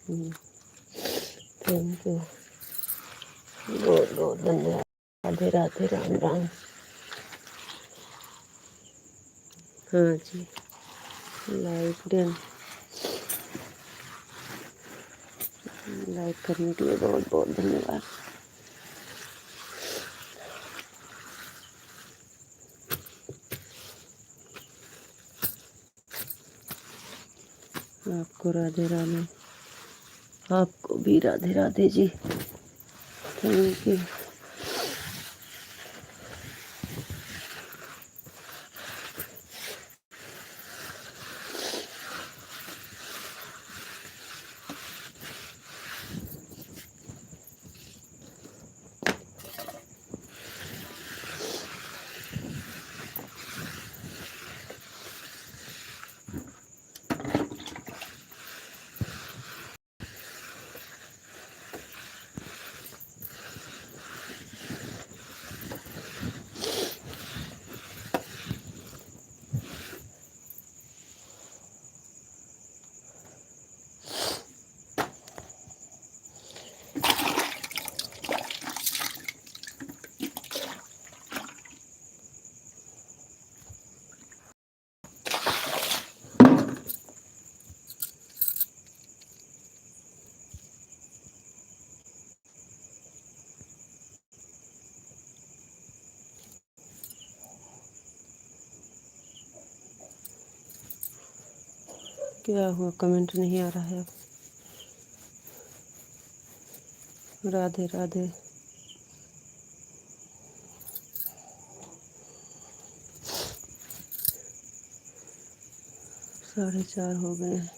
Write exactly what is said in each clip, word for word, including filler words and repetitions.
हम्म, thank you। बहुत बहुत धन्यवाद। राधे राधे, राम राम। हाँ जी, like done, like करने के लिए बहुत बहुत धन्यवाद। आपको राधे राधे, आपको भी राधे राधे जी। Thank you। क्या हुआ, comment नहीं आ रहा है अब। राधे राधे। साढ़े चार हो गए हैं।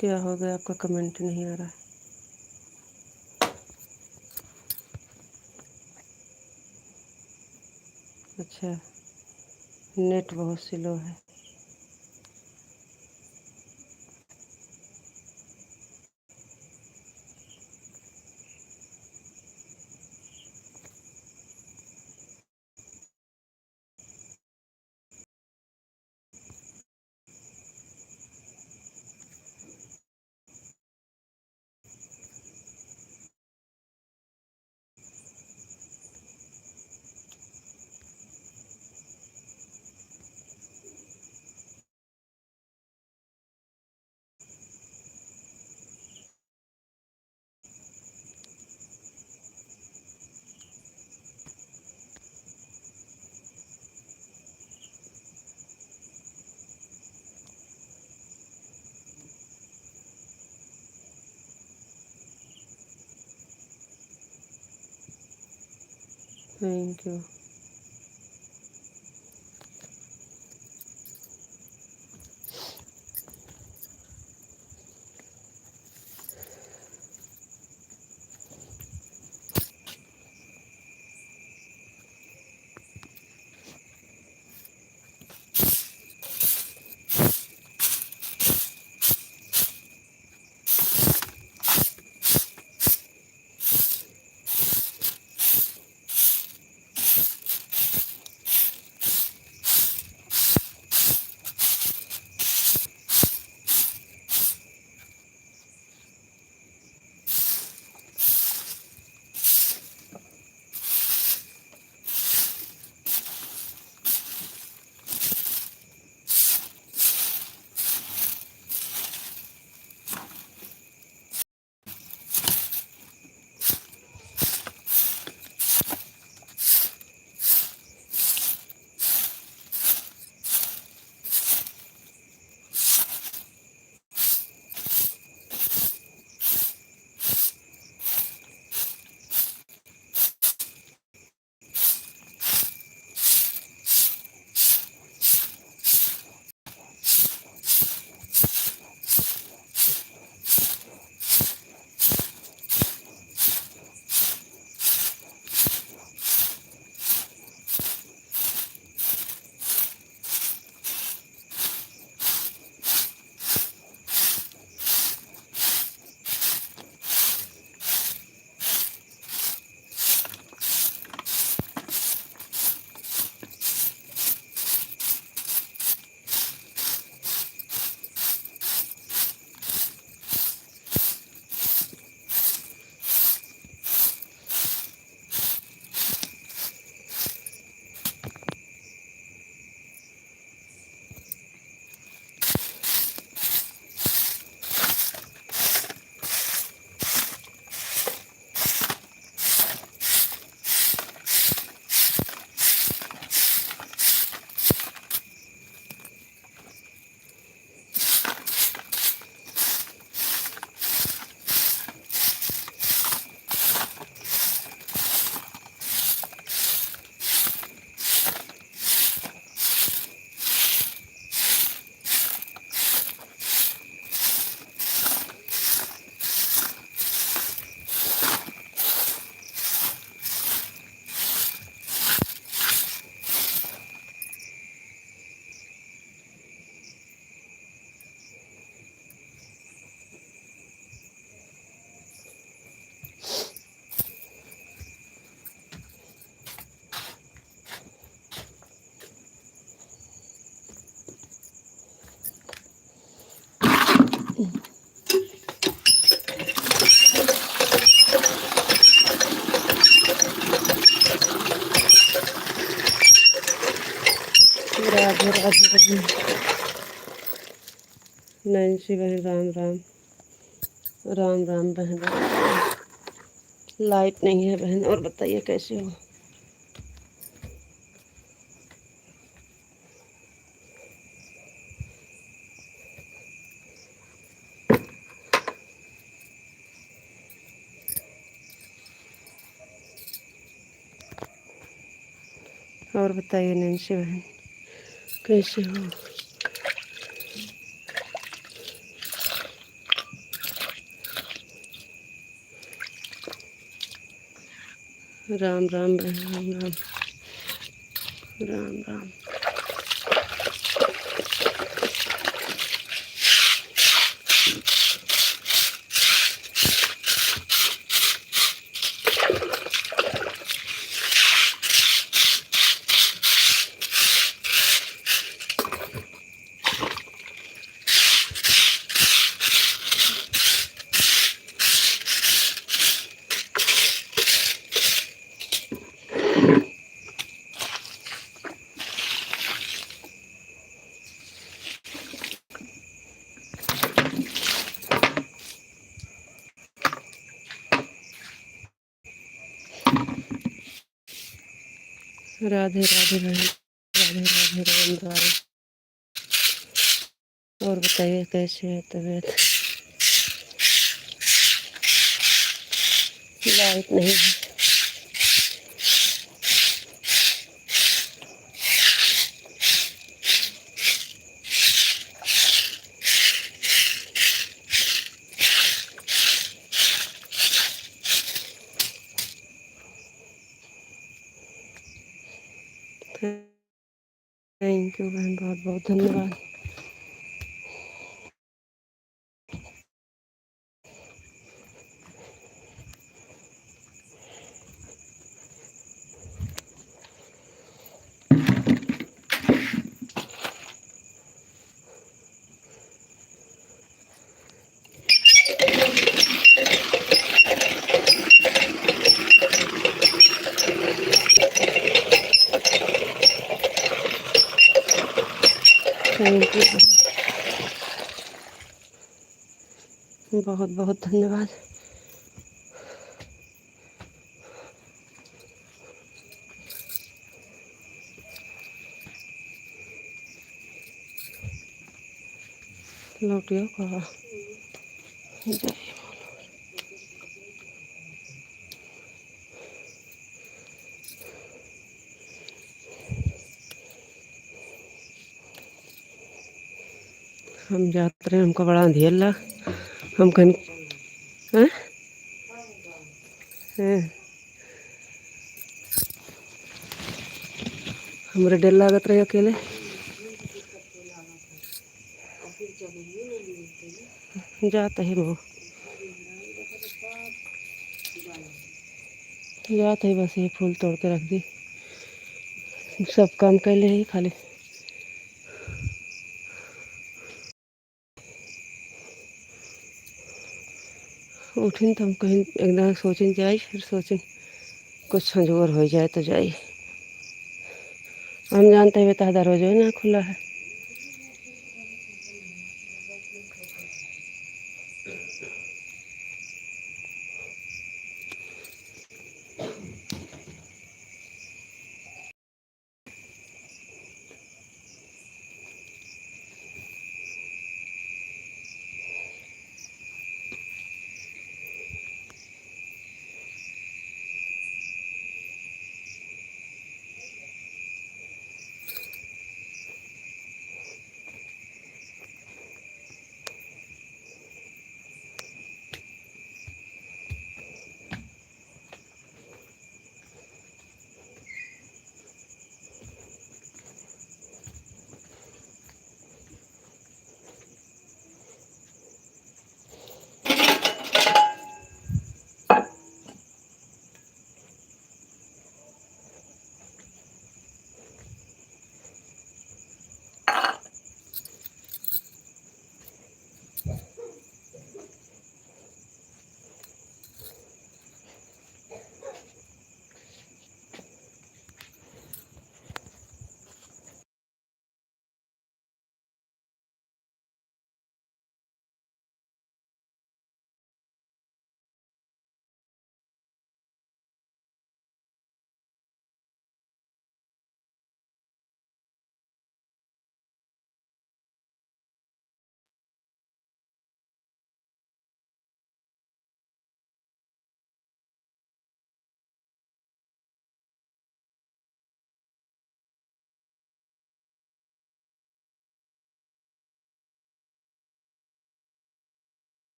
क्या हो गया, आपका comment नहीं आ रहा? अच्छा, net बहुत slow है। Thank you। राधे राधे बहन। नैन्सी बहन, राम राम। राम राम बहन, राम राम। लाइट नहीं है बहन, और बताइए कैसे हो? और बताइए नैन्सी बहन, कैसे हो? राम राम बहन, राम राम। राम राम। राधे राधे बहन, राधे राधे, राम राम। और बताइए कैसे है तबीयत? लाइट नहीं है। Thank you बहन, बहुत बहुत धन्यवाद। Thank you। बहुत बहुत धन्यवाद। लौटियो का। हम जात रहे, हमका बड़ा अंधेर लग, हम कहन, हैं? हैं? हमरे डर लागत रहे अकेले। जात है वो, जात है, बस ये फूल तोड़ के रख दी। सब काम कैले ही खाली। उठिन त हम कहिन एकदम सोचिन जाई, फिर सोचिन कुछ संजोर होइ जाए त जाई। हम जानत है बेटा दरवाजो ना खुला है।